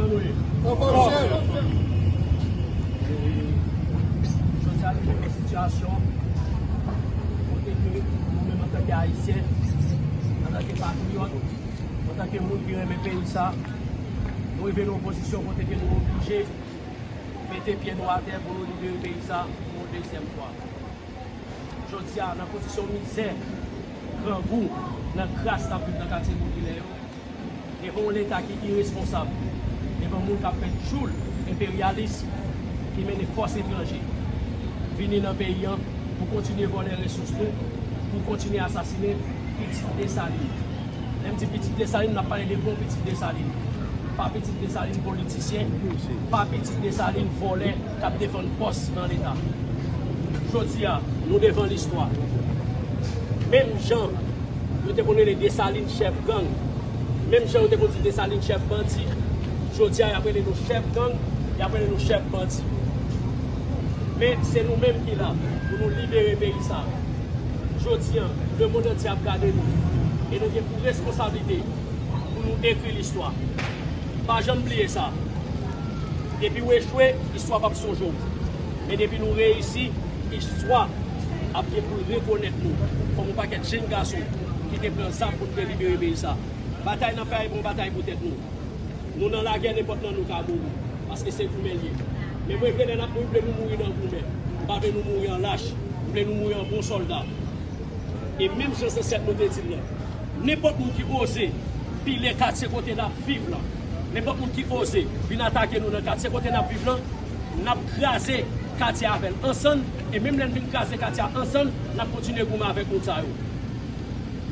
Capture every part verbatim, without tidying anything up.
Jodi a, nou nan yon sitiyasyon kote ke nou menm, antanke Ayisyen, antanke patriyòt, antanke moun ki renmen peyi sa, nou rive nan yon pozisyon kote ke nou oblije mete pye nou atè pou nou libere peyi sa pou yon dezyèm fwa. Jodi a, nan kondisyon mizè, grangou, nan kras n ap viv nan katye popilè yo, devan yon Leta ki iresponsab, devan moun k ap fè tchoul enperyalis ki mennen fòs etranje vini nan peyi an pou kontinye vòlè resous nou, pou kontinye asasinen pitit Desalin. Lè m di pitit Desalin, n ap pale de bon pitit Desalin. Pa pitit Desalin politisyen, pa pitit Desalin vòlè k ap defann pòs nan Leta. Jodi a, nou devan listwa. Menm jan yo te konn rele Desalin chèf gang, menm jan yo te konn di Desalin chèf bandi, jodi a, y ap rele nou chèf gang, y ap rele nou chèf bandi. Men se nou menm ki la pou nou libere peyi sa. Jodi a, lemonn antye ap gade nou. E nou gen pou responsablite pou nou ekri listwa. Pa janm bliye sa. Depi w echwe, istwa p ap sonje w. Men depi nou reyisi, istwa ap gen pou rekonèt nou kòm yon pakèt jenn gason ki te pran zam pou n te libere peyi sa. Batay n ap fè a, e pa yon batay pou tèt nou. Nou nan lagè, nenpòt nan nou ka mouri, paske se goumen l ye. Men mwen vle lè n ap mouri, m vle nou mouri nan goumen. M pa vle nou mouri an lach, m vle nou mouri an bon sòlda. E menm jan zansèt nou te di l lan, nenpòt moun ki oze pile katye kote n ap viv lan, nenpòt moun ki oze vin atake nou nan katye kote n ap viv lan, n ap kraze katye a avè l ansanm, e menm lè n fin kraze katye a ansanm, n ap kontinye goumen avèk moun sa yo.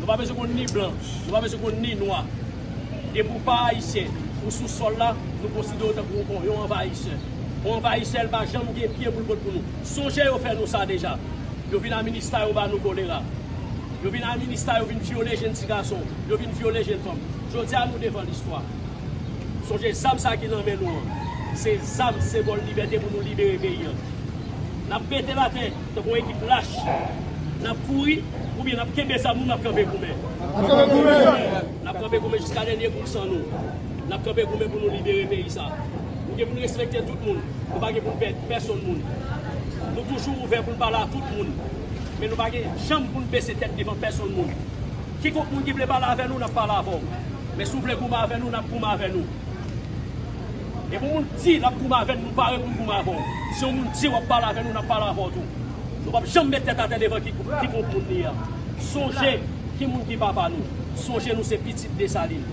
Nou pa bezwen konn ni blan, nou pa bezwen konn ni nwa. Depi w pa ayisyen, ou sou sòl la, nou konsidere w tankou yon, yon anvayisè. Yon anvayisè, l pa janm gen pye pou l pot pou nou. Sonje yo fè nou sa deja. Yo vin administre yo ba nou kolera. Yo vin administre yo vin vyole jenn ti gason. Yo vin vyole jenn fanm. Jodi a, nou devan listwa. Sonje zam sa ki nan men nou an. Se zam senbòl libète pou nou libere peyi an. N ap mete l atè tankou yon ekip lach. N ap kouri, oubyen n ap kenbe zam nou, n ap kanpe goumen. N ap kanpe goumen jiska dènye gout san nou. N ap kanpe goumen pou nou libere peyi sa. Nou gen pou n respekte tout moun. Nou pa gen pou n pè pèsonn moun. Nou toujou ouvè pou n pale a tout moun. Men nou pa gen janm pou n bese tèt devan pèsonn moun. Kikònk moun ki vle pale avè nou, n ap pale avè w. Men si w vle goumen avè nou, n ap goumen avè nou. E pou moun di l ap goumen avè n, nou pare pou n goumen avè w. Si yon moun di w ap pale avè nou, n ap pale avè w tou. Nou p ap janm met tèt atè devan ki, kikònk moun li a. Sonje ki moun ki papa nou. Sonje nou se pitit Desalin.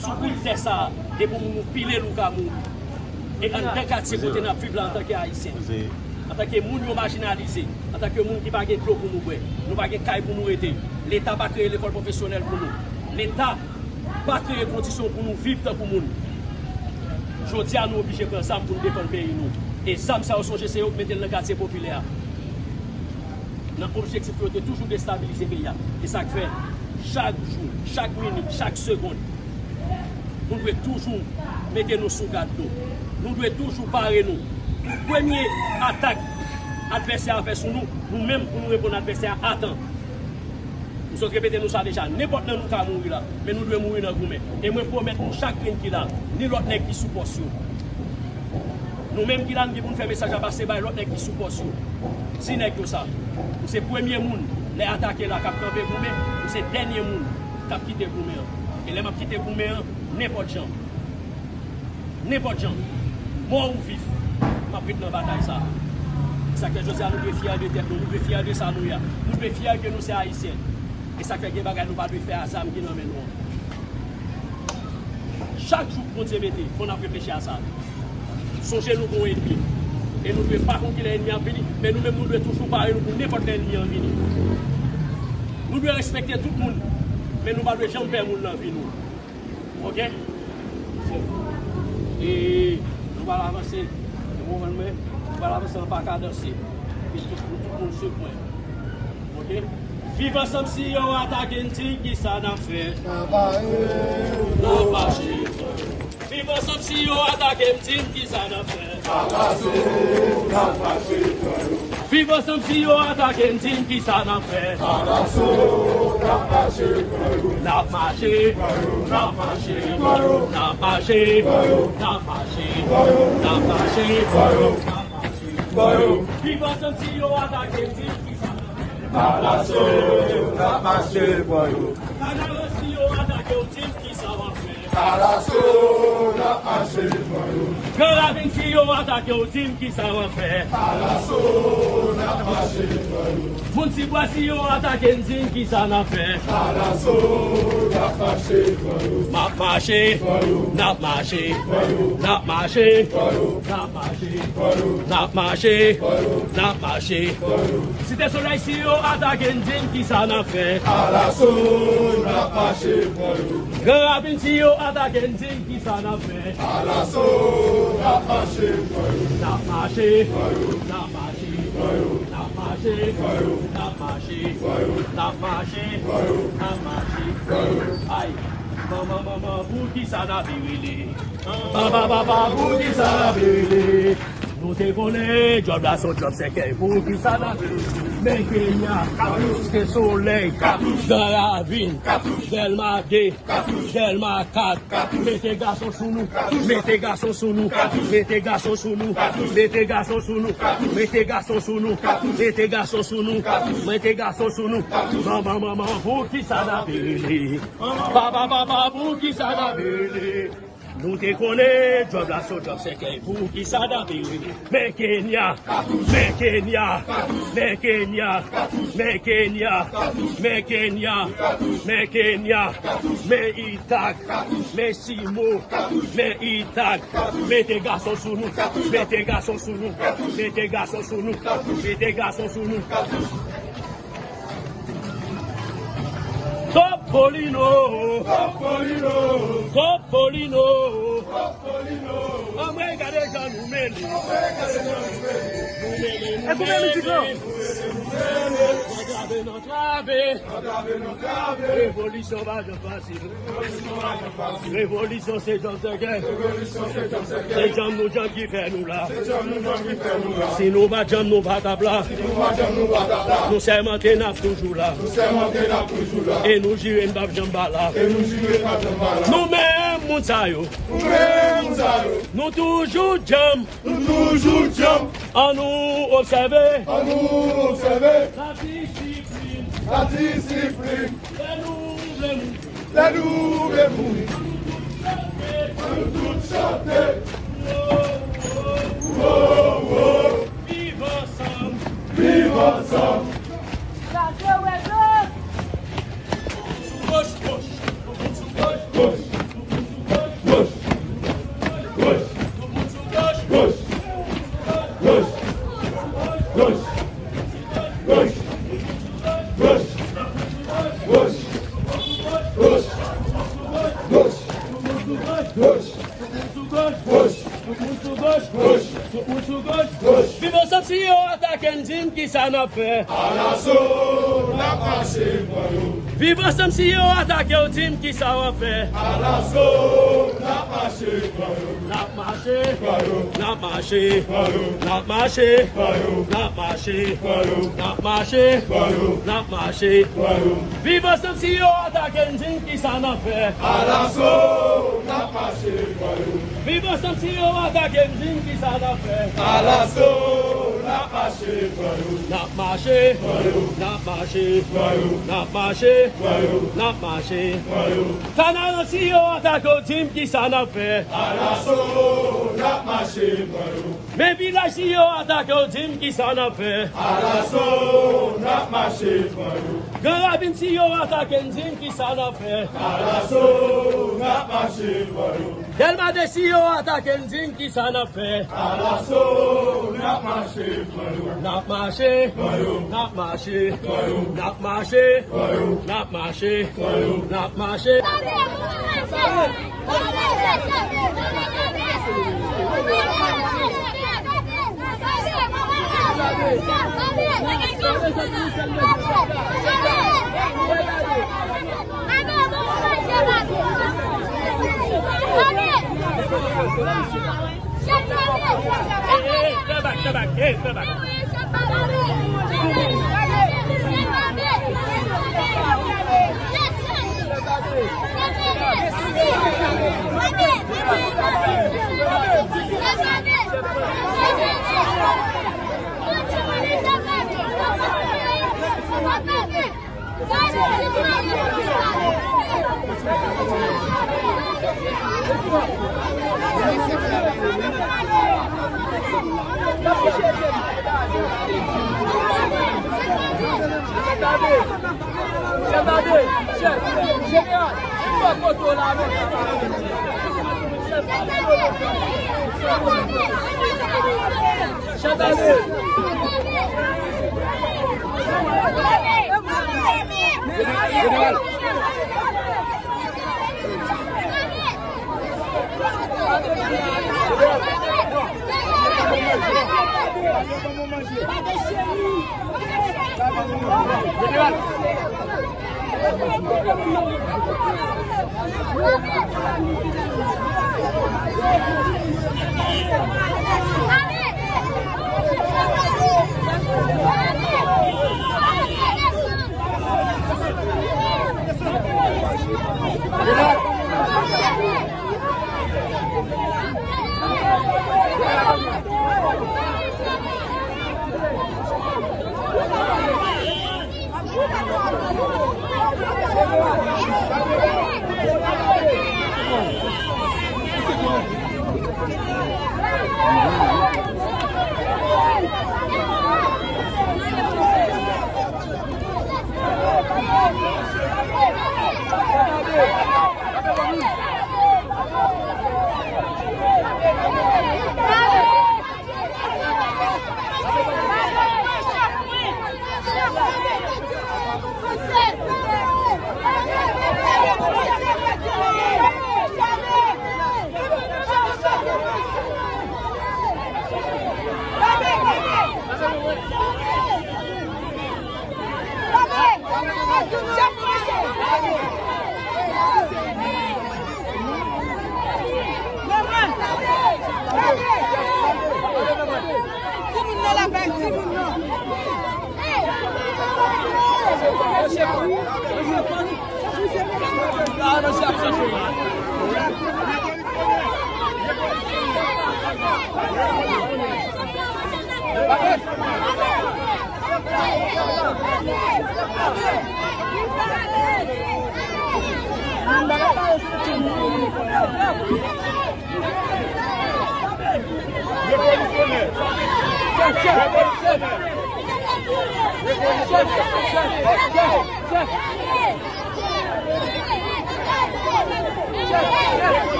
Sou bout tè sa a, depi moun nou pile l ou ka mouri. E anndan katye kote n ap viv la antanke Ayisyen, antanke moun yo majinalize, antanke moun ki pa gen dlo pou nou bwè, nou pa gen kay pou nou rete, Leta pa kreye lekòl pwofesyonèl pou nou. Leta pa kreye kondisyon pou nou viv tankou moun. Jodi a, nou oblije pran zam pou n defann peyi nou. E zam sa yo, sonje se yo k mete l nan katye popilè a. Nan objektif pou yo te toujou destabilize peyi a. E sa k fè, chak jou, chak minit, chak segonn, nou dwe toujou mete nou sou gad nou. Nou dwe toujou pare nou. Pou premye atak advèsè a fè sou nou, nou menm pou nou reponn advèsè a atan. M sot repete nou sa deja, nenpòt nan nou ka mouri la, men nou dwe mouri nan goumen. E mwen pwomèt nou chak grenn ki la, ni lòt nèg ki sou pòs yo. Nou menm ki la, nou gen pou n fè mesaj la pase bay lòt nèg ki sou pòs yo. Di nèg yo sa. M se premye moun, lè atake la, k ap kanpe goumen, m se dènye moun k ap kite goumen an. E lè m ap kite goumen an, nenpòt jan. Nenpòt jan, mò ou viv, m ap ret nan batay sa. Sa k fè jodi a nou dwe fyè de tèt nou, nou dwe fyè de sa nou ye a. Nou dwe fyè ke nou se Ayisyen. E sa k fè gen bagay nou pa dwe fè a zam ki nan men nou an. Chak jou Bondye mete, fò n ap reflechi a sa. Sonje nou gon enmi. E nou dwe pa konn kilè enmi an ap vini, men nou menm nou dwe toujou pare nou pou nenpòt lè enmi an vini. Nou dwe respekte tout moun, men nou pa dwe janm pè moun nan vi nou. Oke? E nou pral avanse. Ou konprann mwen? Nou pral avanse anba kadanse. E tout, tout moun swiv mwen. Oke? Viv ansanm si yo atake n, di m kisa n ap fè. N ap mache. Viv ansanm si yo atake m, di m kisa n ap fè. N ap mache, n ap mache. Viv ansanm, si yo atake n, di m kisa n ap fè. Alaso, n ap mache pran yo. N ap mache pran yo. N ap mache pran yo. N ap mache pran yo. N ap mache pran yo. N ap mache pran yo. N ap mache pran yo. Viv ansanm, si yo atake n, di m kisa n ap fè. Alaso, n ap mache pran yo. Kanaran, si yo atake w, di m kisa w ap fè. Alaso, n ap mache pran yo. Gran Ravin, si yo atake w, di m kisa w ap fè. Alaso, n ap mache pran yo. Moun Tibwa, si yo atake n, di m kisa n ap fè. Alaso, n ap mache pran yo. M ap mache, n ap mache, n ap mache, n ap mache, n ap mache, n ap mache. Site Solèy, si yo atake n, di m kisa n ap fè. Alaso, n ap mache pran yo. Gran Ravin, si yo atake n, di m kisa n ap fè. Alaso, n ap mache pran yo. N ap mache, n ap mache, n ap mache, n ap mache, n ap mache, n ap mache. Ay, manman, manman, poukisa n ap rele? Papa, papa, poukisa n ap rele? Nou te konnen djòb la se yon djòb sèkèy. Poukisa n ap rele? Men Kenya, Site Solèy, Gran Ravin, Dèlma de, Dèlma kat. Mete gason sou nou, mete gason sou nou, mete gason sou nou, mete gason sou nou, mete gason sou nou, mete gason sou nou, mete gason sou nou. Manman, manman, poukisa n ap rele? Papa, papa, poukisa n ap rele? Nou te konnen djòb la se yon djòb sèkèy. Poukisa n ap rele? Men Kenya, men Kenya, men Kenya, men Kenya, men Kenya, men Kenya, men Itak, men Simo, men Itak. Mete gason sou nou, mete gason sou nou, mete gason sou nou, mete gason sou nou. Topolino! Topolino! Topolino! Topolino! Anmwey, gade jan nou mele. Anmwey, gade jan nou mele. Nou mele, nou mele. Antrave, antrave. Antrave, antrave. Revolisyon pa janm fasil. Revolisyon se djanm sèkèy. Se djanm nou djanm ki fè nou la. Si nou pa t djanm, nou pa t ap la. Nou sèmante n ap toujou la. E nou jire n p ap janm pa la. Nou menm moun sa yo. Nou toujou djanm. Annou obsève. Ladisiplin. Lè nou vle mouri. Lè nou vle mouri. Ann nou tout chante. Wo, wo, wo. Viv ansanm. Viv ansanm. Chache rezo. Sou goch, goch. Sou goch, goch. Goch. Goch. Goch. Viv ansanm, si yo atake n, di m kisa n ap fè. Alaso, n ap mache pran yo. Viv ansanm, si yo atake w, di m kisa w ap fè. Alaso, n ap mache pran yo. N ap mache pran yo. N ap mache pran yo. N ap mache pran yo. N ap mache pran yo. N ap mache pran yo. N ap mache pran yo. Viv ansanm, si yo atake n, di m kisa n ap fè. Alaso, n ap mache pran yo. Viv ansanm, si yo atake n, di m kisa n ap fè. Alaso, n ap mache pran yo. N ap mache pran yo. N ap mache pran yo. N ap mache pran yo. N ap mache pran yo. Kanaran, si yo atake w, di m kisa n ap fè. Alaso, n ap mache pran yo. Men Vilaj, si yo atake w, di m kisa n ap fè. Alaso, n ap mache pran yo. Gran Ravin, si yo atake n, di m kisa n ap fè. Alaso, n ap mache pran yo. Dèlma de, si yo atake n, di m kisa n ap fè. Alaso, n ap mache pran yo. N ap mache pran yo. N ap mache pran yo. N ap mache pran yo. N ap mache pran yo. N ap mache. Hey, hey, fè bak, fè bak, hey, fè bak.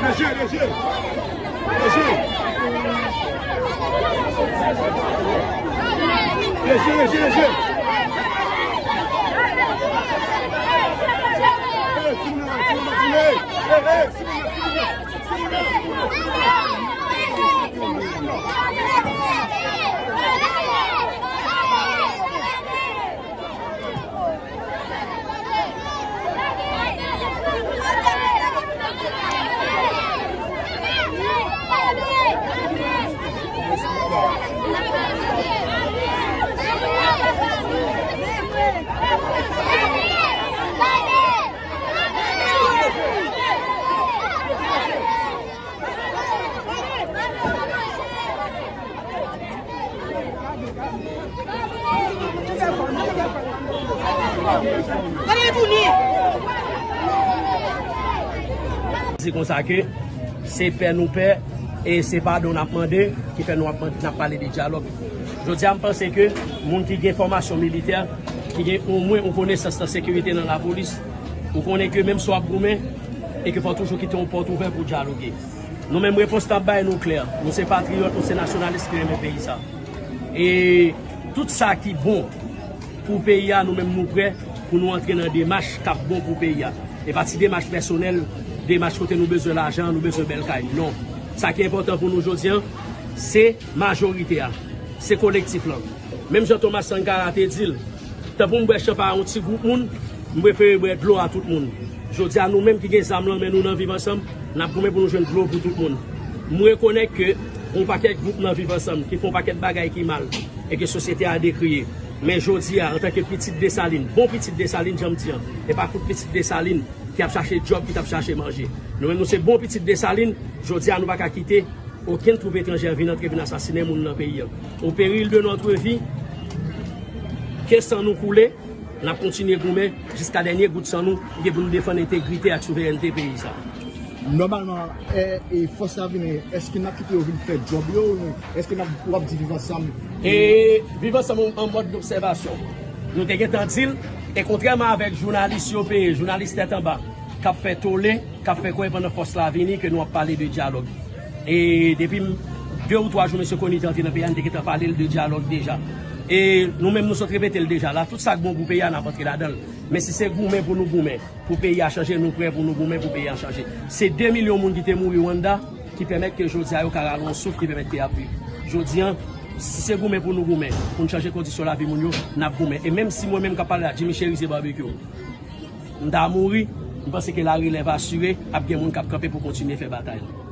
Leje, leje. Leje. Leje, leje, leje. Ey, timoun nan, timoun nan, timoun nan. Ey, ey, timoun nan, timoun nan. Di konsa ke se pè nou pè e se padon n ap mande ki fè nou ap mande, n ap pale de dyalòg. Jodi a, m panse ke moun ki gen fòmasyon militè, ki gen omwen yon konesans nan sekirite nan lapolis, ou konnen ke menm si w ap goumen, e ke fò toujou kite yon pòt ouvè pou dyaloge. Nou menm, repons n ap bay nou klè. Nou se patriyòt, nou se nasyonalis ki renmen peyi sa. E tout sa ki bon pou peyi a, nou menm nou prè pou nou antre nan demach k ap bon pou peyi a. E pa ti demach pèsonèl, demach kote nou bezwen lajan, nou bezwen bèl kay. Non. Sa ki enpòtan pou nou jodi a, se majorite a, se kolektif lan. Menm jan Thomas Sankara te di l, Tan pou m bwè chan pa yon ti gwoup moun, m prefere bwè dlo a tout moun. Jodi a, nou menm ki gen zam lan men nou nan Viv Ansanm, n ap goumen pou nou jwenn dlo pou tout moun. M rekonèt ke yon pakèt gwoup nan Viv Ansanm ki fè yon pakèt bagay ki mal e ke sosyete a dekriye. Men jodi a, antanke pitit Desalin, bon pitit Desalin, jan m di an, e pa tout pitit Desalin ki ap chache djòb, ki t ap chache manje. Nou menm, nou se bon pitit Desalin, jodi a, nou pa ka kite okenn twoup etranjè vin antre, vin asasinen moun nan peyi a. Au péril de notre vie, ke san nou koule, n ap kontinye goumen jiska dènye gout san nou, pou ke pou nou defann entegrite ak souverènte peyi sa. Nòmalman, e, e, fòs la vini, èske n ap kite yo vin fè djòb yo? Èske n ap, w ap di Viv Ansanm? E Viv Ansanm an, an mòd dobsèvasyon. Nou te gentan di l, e kontrèman avèk jounalis yo peye, jounalis tèt anba, k ap fè tole, k ap fè kwè pandan fòs la vini ke nou ap pale de dyalòg. E depi de ou twa jou mesye Conille te antre nan peyi a, n te gentan pale l de dyalòg deja. E nou menm, nou sot repete l deja la, tout sa k bon pou peyi a, n ap antre ladan l. Men si se goumen pou nou goumen, pou peyi a chanje, nou prè pou nou goumen pou peyi a chanje. Se de milyon moun ki te mouri Rwanda ki pèmèt ke jodi a yo ka rale yon souf, ki pèmèt peyi a ap viv. Jodi a, si se goumen pou nou goumen, pou n chanje kondisyon lavi moun yo, n ap goumen. E menm si mwen menm k ap pale la, Jimmy Chérizier Barbecue, m ta mouri, m panse ke larelèv asire, ap gen moun k ap kanpe pou kontinye fè batay la.